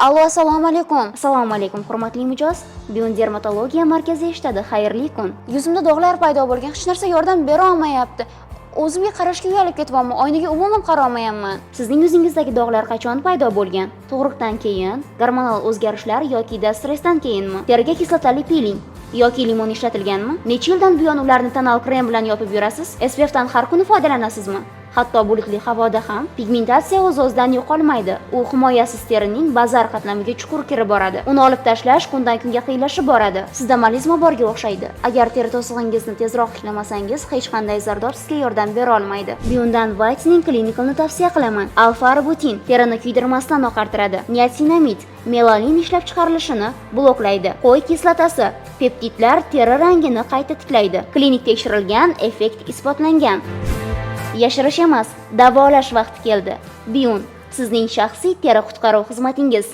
Allo, assalomu alaykum. Assalomu alaykum, hurmatli mijoz. Bion dermatologiya markazi eshitadi. Xayrli kun. Yuzimda dog'lar paydo bo'lgan, hech narsa yordam bera olmayapti. O'zimga qarashga uyalib ketyapman, oynaga umuman qarolmayapman. Sizning yuzingizdagi dog'lar qachon paydo bo'lgan? Tug'ruqdan keyin, gormonal o'zgarishlar yoki stressdan keyinmi? Teriga kislotali piling yoki limon ishlatilganmi? Necha yildan buyon ularni tonal krem bilan yopib yurasiz? SPF dan har kuni foydalanasizmi? Hatto bulutli havoda ham pigmentatsiya o'z-o'zidan yo'qolmaydi. U himoyasiz terining bazal qatlamiga chuqur kirib boradi. Uni olib tashlash kundan kunga qiyinlashib boradi. Sizda melazma borga o'xshaydi. Agar teri to'sig'ingizni tezroq tiklamasangiz, hech qanday zardob sizga yordam bera olmaydi. Biondan Whitening Clinicalni tavsiya qilaman. Alfa arbutin terini kuydirmasdan oqartiradi. Niacinamid melanin ishlab chiqarilishini bloklaydi. Qo'y kislotasi peptidlar teri rangini qayta tiklaydi. Klinik tekshirilgan, effekt isbotlangan. Yashirish emas, davolash vaqti keldi. Bion sizning shaxsiy teri qutqaruv xizmatingiz.